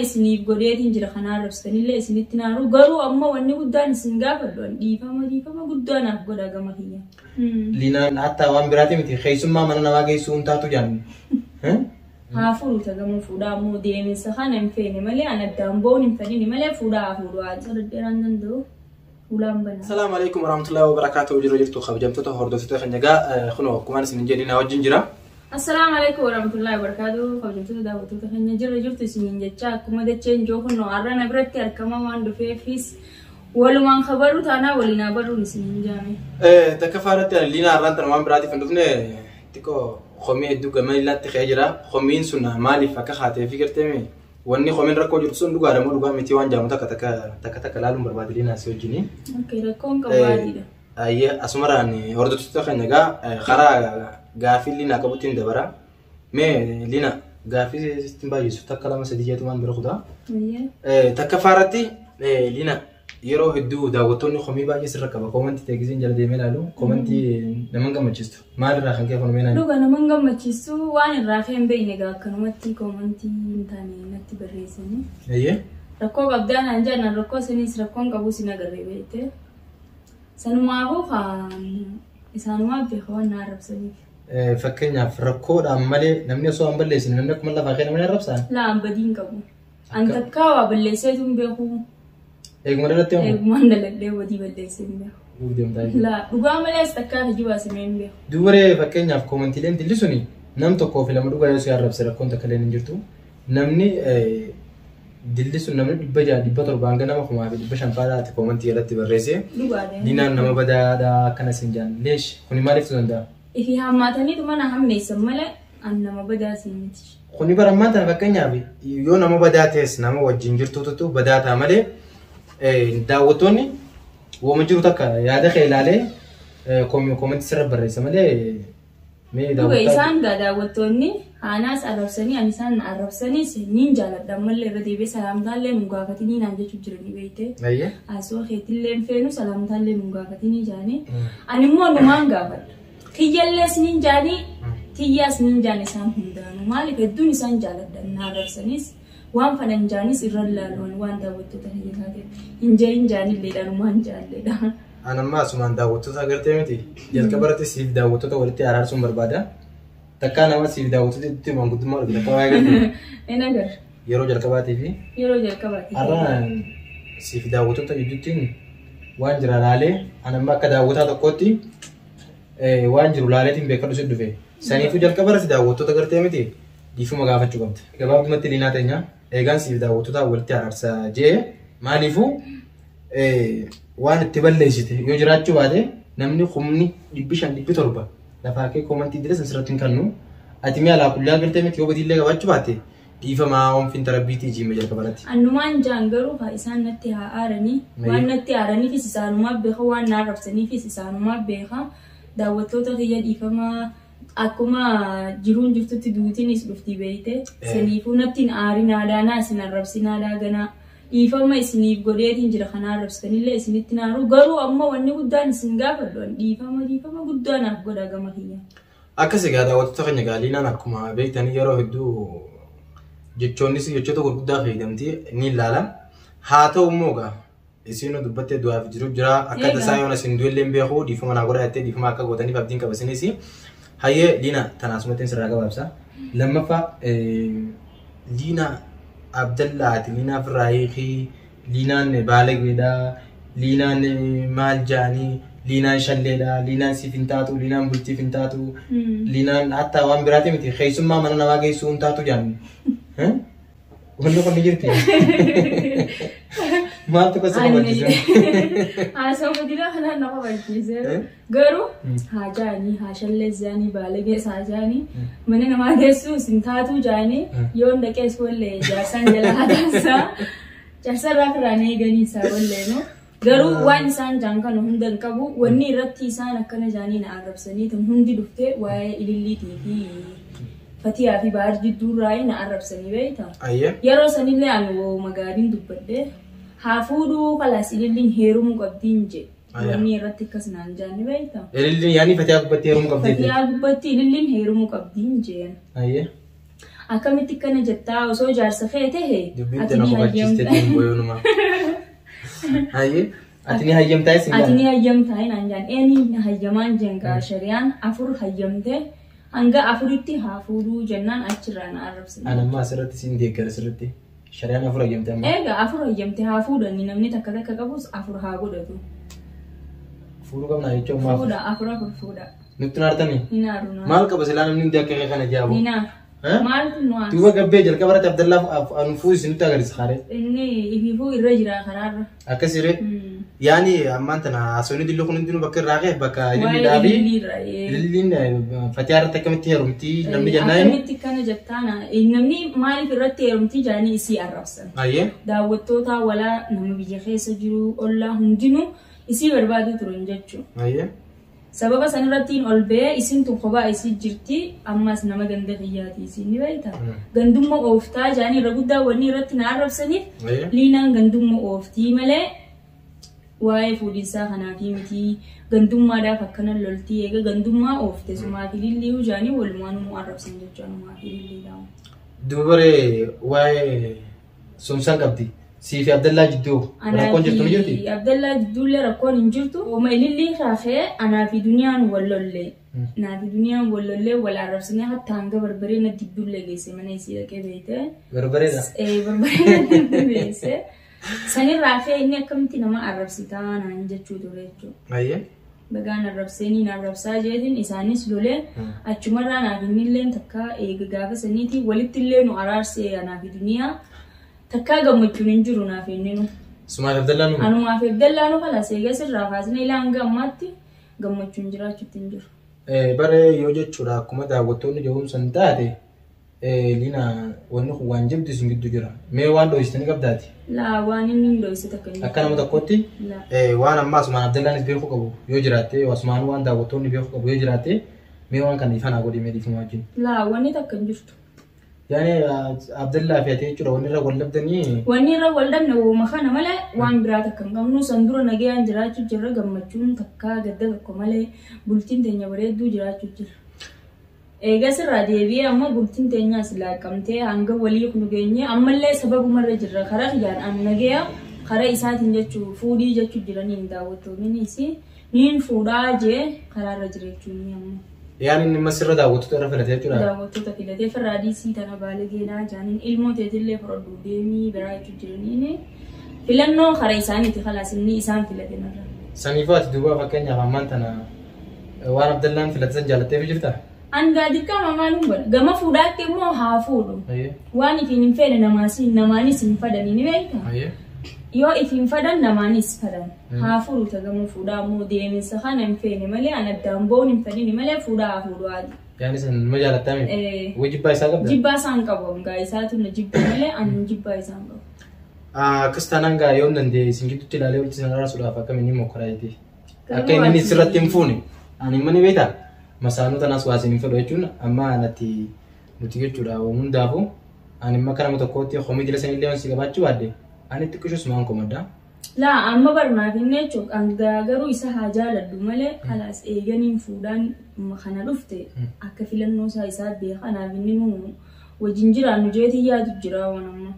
Isiniif godheetiin jira kana arrabsitanillee isinitti naaru garuu ammoo wanni guddaan isin gaafadhu an dhiifama dhiifama guddaa naaf godha gama kiyya. Liinaan hatta waan biraati miti keessummaa mana namaa geessuu hin taatu jaan. Haa fuudhu tagama fuudhaa ammoo deeminsa kana hin feene malee an addaan ba'uun hin fedhini malee fuudhaa haa fuudhu haa dheeraan danda'u fuulaan banaa. Salaamu alaikum warahmatullahi wabarakatuh jira jirtu kabajamtoota hordoftoota keenya egaa kunoo akkuma isin jedhe Liinaa wajjin jira. Assalaamu alaikum warahmatullahi wabarakatuh. Kabajamtoota daawwattoota keenya jirra jirtu isiniin jecha akkuma dacheen joo kunoo har'a na biratti argama waan dhufeefis walumaan kabarru taanaa waliin haa barruun isiniin jaame. Takka irratti ani Liinaa har'aan tana waan biraatiif hin dhufne xiqqoo komii hedduu gama Liinaatti ka'ee jira. Komiin sun maaliif akka haatee fi gartee wanni komiin rakkoo jirtu sun dhugaadha moo dhugaa miti waan jaamu takka takka takka takka laaluun barbaade Liinaa si wajjini. Okay, rakkoon qabu adiidha. Ayyee asumarraan hordoftoota keenya egaa karaa gaafii Liinaa qabutti hin dabara. Mee Liina gaafii sitti baay'isu takka lama sadii jeetu waan bira kutaa. Takka faarratti Liina yeroo hedduu daawwattoonni komii baay'ee sirra qaba. Koomantii teekisiin jala deemee ilaalu koomantii nama hin gammachiistu. Maalirraa kan ka'e kun mee naan? Dhuga nama hin gammachiistu waan irraa ka'e hin beekne egaa akkanumatti koomantii hin taane natti barreessanii. Ayyee. Rakkoo qabdaa naan jedhan rakkoo saniis rakkoon qabus hin agarre beekte. Sanumaafuu kan isaanumaaf beeka waan na arrabsaniif. Fakkeenyaaf rakkoodhaan malee namni osoo waan balleessine namni akkuma lafaa kee nama arrabsaa? Laa an badii hin qabu. An takkaa waa balleesseetu hin beeku. Eeguma dalattee moo? Eegumaan daladhee badii balleessee hin beeku. Duub deemtaa jechuudha. Laa dhugaa malee as takkaa kijibaa simee hin beeku. Dubaree fakkeenyaaf koomantiileen dilli suni nam tokkoo fi lama dhugaa yoo si arrabse rakkoon takka illee hin jirtu. Namni dilli sun namni 600 700 hanga nama 1500 faadhaati koomantii jalatti barreesse. Dhugaadha. Liinaan nama badaadha akkana siin jaan. Leesh kuni maaliif ta'uu danda'a? Ifi hammaataniitu mana hammeessan malee an nama badaa siin miti. Kuni bara ammaan tana fakkeenyaaf yoo nama badaa ta'es nama wajjin jirtuutu badaa ta'a malee daawwattoonni wooma jiru takka yaada kee ilaalee koomantii sirra barreessa malee mee Dhuga daawwattaa. isaan gaa daawwattoonni haanaas arrabsanii ani isaan na arrabsaniis niin jaaladha ammallee irra deebi'ee salaamtaallee nu gaafatinii naan jechuu jiranii beekte. Ayyee. Haasawaa keetillee hin feenu salaamtaallee nu gaafatinii jaanii. Ani immoo numaan gaafadha. Kiyyallees niin jaanii tiyyaas niin jaan isaan hundaanuu maaliif hedduun isaan jaaladha na arrabsaniis waan fadhan jaanis irra laaluun waan daawwattoota kiyya taate hin jeeyin jaanilleedha numaan jaalleedha. An amma asumaan daawwattoota agartee miti. Jalqaba irratti siif daawwattoota walitti araarsuun barbaada. Takkaa nama siif daawwattoota itti manguddummaa argite takka waa'ee agartee Hin agarra. yeroo jalqabaatii fi Yeroo jalqabaati. har'a siif daawwattoota gidduutti waan jira laalee an amma akka daawwataa tokkootti waan jiru laaleetiin beekadhu si dhufe. Saniifuu jalqaba irratti daawwattoota agartee miti dhiifama gaafachuu qabda. Gabaabumatti Liinaa teenya eegaan siif daawwattoota walitti araarsa jee maaliifuu waan itti balleessite yoo jiraachuu baate namni 500,000 700,000 lafaa kee koomantii dila sirratti hin kennu. Ati mi'a alaa kullee agartee miti yoo badiillee qabaachuu baatte dhiifamaa oomfiin tarabbiitii jiime jalqaba irratti. Annumaan jaan garuu haa isaan natti haa aaranii waan natti aaraniifis isaanumaa beeka waan na arrabsaniifis isaanumaa beeka daawwattoota kiyya dhiifamaa akkuma jiruun jirtutti duutiinis dhufti beekte saniifuu natti hin aarinaa naa isin arrabsinaadhaa ganaa dhiifama isiniif godheetiin jira kana arrabsitanillee isinitti naaru garuu ammoo wanni guddaan isin gaafadhu an dhiifama dhiifama guddaa naaf godha gama kiyya. Akkas egaa daawwattoota keenya egaa Liinaan akkuma beektanii yeroo hedduu jechoonnis jechoota gurguddaa fayyadamti ni ilaala. Haa ta'u immoo egaa isiin dubbattee du'aaf jiru jira akka Egaa. tasaa yoon isin du'ellee hin beeku dhiifama naa godhaa jettee dhiifama akka gootaniif abdiin qaba isinis. Hayyee Liina tanaasumatti sirraa gabaabsa. Lammaffaa Liina Abdallaati Liinaa ofirraa hiikii Liinaan baalageedha Liinaan maal jaanii Liinaan shalleedha Liinaan siif hin taatu Liinaan bultiif hin taatu Liinaan hatta waan biraati miti keessummaa mana namaa geessuu hin taatu jaanni. Wanni kun ni jirti. Maaltu gosa kabachiise? Haasawaa dila kanaan na kabachiise. Garuu haa jaanii haa shallees jaanii baalagees haa jaanii mana namaa geessuu isin taatuu jaanii yoon dhaqees wallee jaarsaan jala haa taasisaa. Jaarsa irraa firaan eeganii isaa wallee no. Garuu waan isaan jaan kana hunda hin qabu wanni irratti isaan akkana jaanii na arrabsanii tun hundi dhuftee waa'ee ililliitii fi Fatiyaa fi Bahar jidduurraa na arrabsanii beektaa. Ayyee. Yeroo sanillee ani wooma gaariin dubbadhe haa fuudhuu kalaas ililliin heerumuu qabdiin jedhe. Ayyaa. Wanni irratti akkas naan jaanni beektaa. Ililliin yaani Fatiyaa gubbatti heerumuu qabdi. Fatiyaa gubbatti ililliin heerumuu qabdiin jeen. Ayyee. Akkamitti akkana jettaa osoo jaarsa kee tahe Dubbiin ati tana ni hubachiistee hayyamta. tiin boyoonuma. Hayyee ati ni hayyamtaa isin Ati ni jaan. hayyamtaa hin anjaan eenyu hayyamaan jengaa shari'aan afur hayyamte hanga afuritti haa fuudhuu jennaan achirraa na arrabsine. Ani amma asirratti siin deeggara asirratti. Shari'aan afur hayyamte amma. Egaa afur hayyamte haa fuudhani namni takka takka qabus afur haa godhatu. Fuudhuu qabnaa jechuun amma afur. Fuudha afur afur fuudha. Nutti naartanii? Ni naaru naaru. Maal qaba silaa namni hundi akka kee kana jaabu? Ni naaru. Maaltu nu aarsa? Duuba gabbee jalqaba irratti Abdallaa anu fuusi nutti agarsiisa kaaree. Inni ifiifuu irra jira karaarra. Akkasiree. Yaani ammaan tana haasawni dilli kun hundinuu bakka irraa ka'e bakka Waa'ee ililliidhaa fi ililliirra. ililliin fatiyaa irratti akkamitti heerumtii namni jennaan. Akkamitti kana jettaana namni maaliif irratti heerumtii jedhanii isii arrabsan. Ayyee. Daawwattoota walaa nama biyya keessa jiru ollaa hundinuu isii barbaadu turan jechuudha. Ayyee. Sababa sanarrattiin ol ba'ee isin tun kophaa isii jirti ammas nama ganda kiyyaati isin ni beekta. Gandummaa ooftaa jedhanii irra guddaa wanni irratti na arrabsaniif Ayyee. liinaan gandummaa ooftii malee waa'ee fuudhinsaa kanaafi miti gandummaadhaaf akkana loltii eega gandummaa oofte sumaa fi lillii jedhanii walumaan nu arrabsan jechuudha numaa fi lilliidhaan. Dubaree waa'ee somsaan qabdi. Sii fi Abdallaa jidduu rakkoon jirtu ni jirti? Abdallaa jidduullee rakkoon hin jirtu. Ooma ilillii kaafee anaa fi duniyaan wal lollee. Anaa fi duniyaan wal lollee wal arrabsinee hatta hanga barbaree na dibdullee geesse mana isii dhaqee beekte. Barbareedha. Barbaree na dibduu geesse. Sanirraa ka'ee inni akkamitti nama arrabsitaa naan jechuu ture jechuudha. Ayyee. Bagaan arrabsee niin arrabsaa jeetiin isaanis lolee achumarraa naaf innillee takka eega gaafa saniitii walittillee nu araarsee anaa fi duniyaa takkaa gammachuun hin jiru naaf inni nu. Sumaaf Abdallaan numa. Anumaaf Abdallaan kalas eega sirraa kaasnee ilaa hanga ammaatti gammachuun jiraachuutti hin jiru. Bare yoo jechuudha akkuma daawwattoonni jahumsan taate liina wanni kun waan jabdu isin gidduu jira. Mee waan dho'istanii qabdaati? Laa waan inni hin dho'ise takka hin Akka nama tokkotti Laa. waan amma asumaan Abdallaanis beekuu qabu yoo jiraatte asumaan waan daawwattoonni beekuu qabu yoo jiraatte mee waan kana ifaan haa godhi mee dhiifama wajjin. Laa wanni takka hin jirtu. Yaani Abdallaa fi ati jechuudha wanni irra wal dhabdanii Wanni irra wal dhabne uuma kana malee waan biraa takka hin qabnu san dura nagayaan jiraachuu jirra gammachuun takka gadda tokko malee bultiin teenya bareedduu jiraachuu jirra. Eegas irraa deebi'ee amma bultiin teenyaas laaqqamtee hanga walii nu geenye ammallee sababumarra jirra karaa kiyyaan an nagaya karaa isaatiin jechuu fuudhii jechuu jiraniin daawwattoonnis niin fuudhaa jee karaarra jira jechuun amma. Yaani inni amma sirra daawwattoota irra filate jechuudha. Daawwattoota filatee firraa diisii tana baalageenaa jaaniin ilmoo teetillee fudhadhu deemii biraa jechuu jiraniin filannoo karaa isaaniiti kalaas inni isaan filate narra. Saniifuu ati duuba fakkeenyaaf ammaan tana waan Abdallaan filate san jaalatteef jirta? Angaa dirqama maalum godha gama fuudhaatti immoo haa fuudhu. Waan ifiin hin feene namaanis hin fadanii ni beekta. Yoo ifiin fadan namaanis fadan. Haa fuudhu ta gama fuudhaa immoo deeminsa kana hin feene malee an addaan ba'uun hin fedhini malee fuudhaa haa fuudhu haati. Yaani san ma jaalattaa miti? Wai jibbaa isaa qabda? Jibbaa isaan qabu hangaa isaatu na jibba malee ani jibbaa isaan qabu. Akkas taanaan gaa yoom danda'e isin gidduutti ilaalee walitti isin araarsuudhaaf akkam inni mokkoraa jettee. Akka inni sirratti hin fuune ani immoo ni beektaa masaanuu tanaas waa isin hin fedhu jechuun amma natti nuti jechuudha hundaafuu ani immoo akka nama tokkootti homii dila sanillee waan si qabaachuu baadde ani xiqqishu sumaan komadda. Laa amma barnaaf inni jechuun hangaa garuu isa haa jaaladhu malee kalaas eeganiin fuudhaan kana dhufte akka filannoo isaa isaa beeka kanaaf inni nu wajjin jiraannu jeetii yaadu jira waan amma.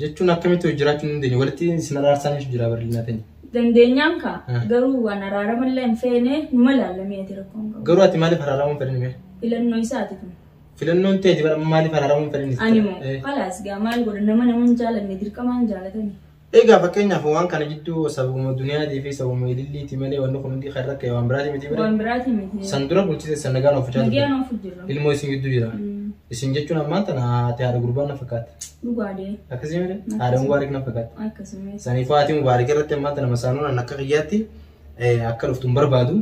Jechuun akkamitti jiraachuu hin dandeenye walitti isin araarsaniif jira barlinaa ta'e. Dandeenyaan kaa garuu waan araaramallee hin feene numa laallameeti rakkoon qabu. Garuu ati maaliif araaramuu hin fedhin mee? Filannoo isaati kun. Filannoon ta'e bara maaliif araaramuu hin fedhin? Ani moo kalaas gaa maal godha nama nama hin jaalanne dirqamaan jaalatani. Egaa fakkeenyaaf waan kana jidduu sababuma duniyaatii fi sababuma ililliitii malee wanni kun hundi kan rakkate waan biraati miti bira. Waan biraati miti. San dura bulchite san nagaan oofachaa turte. Nagaan oofu jirra. Ilmoo isin gidduu jira. Isin jechuun ammaan tana haati haadha gurbaan na fakkaata. Dhugaadhee. Akkasii malee haadha mubaarik na fakkaata. Akkasumas. Saniifuu haati mubaarik irratti ammaan tana masaanuun akka kiyyaatti akka dhuftu hin barbaadu.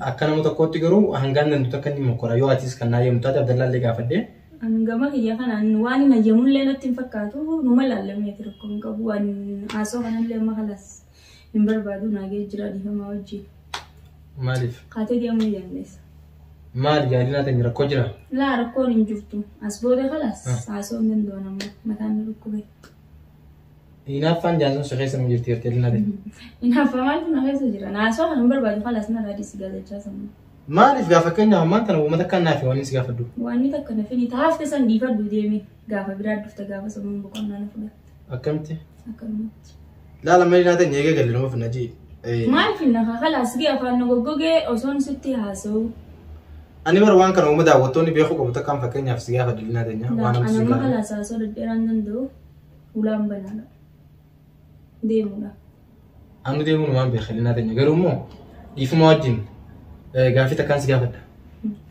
Akka nama tokkootti garuu hangaan danda'u akka inni mokkora yoo atis kan naayyamu taate Abdallaallee gaafadhee. Hangama kiyya kanaan waan hin hayyamullee natti hin fakkaatu numa laallameeti rakkoon qabu waan haasoo kanallee amma kalas hin barbaadu naagee jira dhiifamaa wajjin. Maaliif? Kaatee deemuu ni dandeessa. Maali yaadinaa ta'e rakkoo jira? Laa rakkoon hin jirtu as booda kalas haasoo hin danda'u nama mataan nu dhukkube. Hinaaffaan jaansun si keessa nu jirti yertee linaa ta'e. Hinaaffaa maaltu na keessa jira haasoo kana hin barbaadu kalas na raadii si gaazechaa sammuu. Maaliif gaafa fakkeenyaaf ammaan tana uummata akka naafi waan si gaafadhu? Waan inni takka na fini taafte san dhiifadhu deemi gaafa biraa dhufte gaafa sammuun boqonnaa na fudhatte. Akkamitti? Akkanumatti. Laala malee naa ta'e eegee galle nama finna jee. Maal finna kalaas gee afaan na goggogee osoon sitti haasa'u. Ani bara waan kana uummata daawwattoonni beekuu qabu takkaan fakkeenyaaf si gaafadhu linaa teenya waan An namni si amma gaafadhu. kalaas haasa'uu dhedheeraan danda'u ulaan banaadha. Deemuudha. Anu deemuun waan beeka linaa teenya garuu immoo dhiifuma wajjin gaaffii takkaan si gaafadha.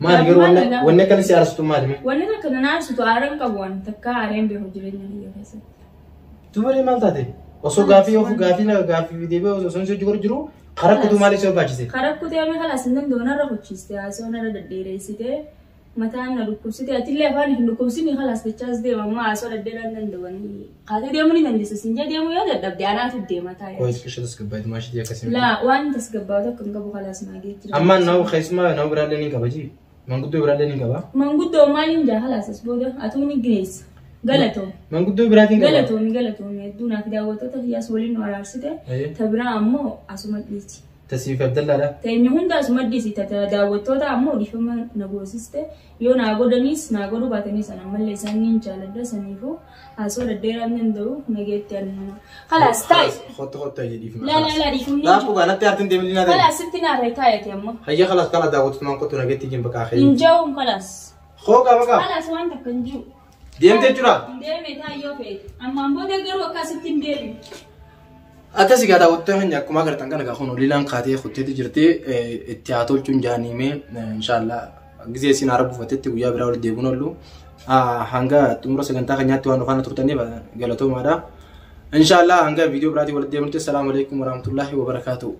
Maali garuu wanni akkana si aarsitu maali mee? Wanni takka na aarsitu aaraan qabu waan takka aareen beeku jireenya kiyya keessatti. Dubaree maal taate? Osoo gaaffii of gaaffii gaaffii deebi'ee osoo si hojii godhu jiru karaa kutuu maaliif si barbaachise? Karaa kutee amma kalaas hin danda'u narra hochiste haasa'uu narra dhedheereessite mataan na dhukkubsite atillee afaan hin dhukkubsini kalaas jechaas deema amma haasa'uu dhedheeraa hin danda'u. Kaatee deemuu ni dandeessa sin jee deemuu yoo dadhabde anaatu deema taa'ee. Qo'ee xiqqishee tasgabbaa'e maashitii akkasii. Laa waan tasgabbaa'u tokko hin qabu kalaas naa geejjiba. Ammaan nama keessumaa nama biraallee ni qaba jii. Manguddoo biraallee ni qaba. Manguddoo maaliin jaa kalaas as booda atuu ni geessa. Galatoom. Manguddoo biraatiin qaba. Galatoomi galatoomi hedduu naaf daawwattoota kiyyaas waliin nu araarsite. Ta biraa ammoo asuma dhiisi. Tasiif Abdallaadha. Teenyu hunda asuma dhiisi. Ta daawwattoota ammoo dhiifama na goosiste. Yoo naa godhaniis naa godhuu baataniis an ammallee isaan niin jaaladha saniifuu haasoo dhedheeraa hin danda'u nageetti an. Kalaas taa'i. Hotta hotta jedhiif. Laa laa laa dhiifamni. Laafuu kanatti aartiin deemni naa ta'e. Kalaas sitti naarree taa'eeti ammoo. Hayya kalaas kala daawwattoota maan kottu nageetti jin baqaa Hin kee. ja'uun kalaas. Hoogaa baqaa. Kalaas waan takka hin jiru. Deemtee jira. Deeme taayyoo fe'e. Ammaan booda garuu akkasitti hin deemu. Akkas egaa daawwattoota keenya akkuma agartan kana kun lilaan kaatee kutteetti jirti itti haa tolchuun jaaniimee inshaallah gizee isin haara buufatetti guyyaa biraa walitti deebiin oollu hanga xumura sagantaa keenyaatti waan dhufaana turtaniif galatoomaadha. Inshaallah hanga viidiyoo biraatiin walitti deebinutti assalaamu alaikum warahmatullaahi wabarakaatuh.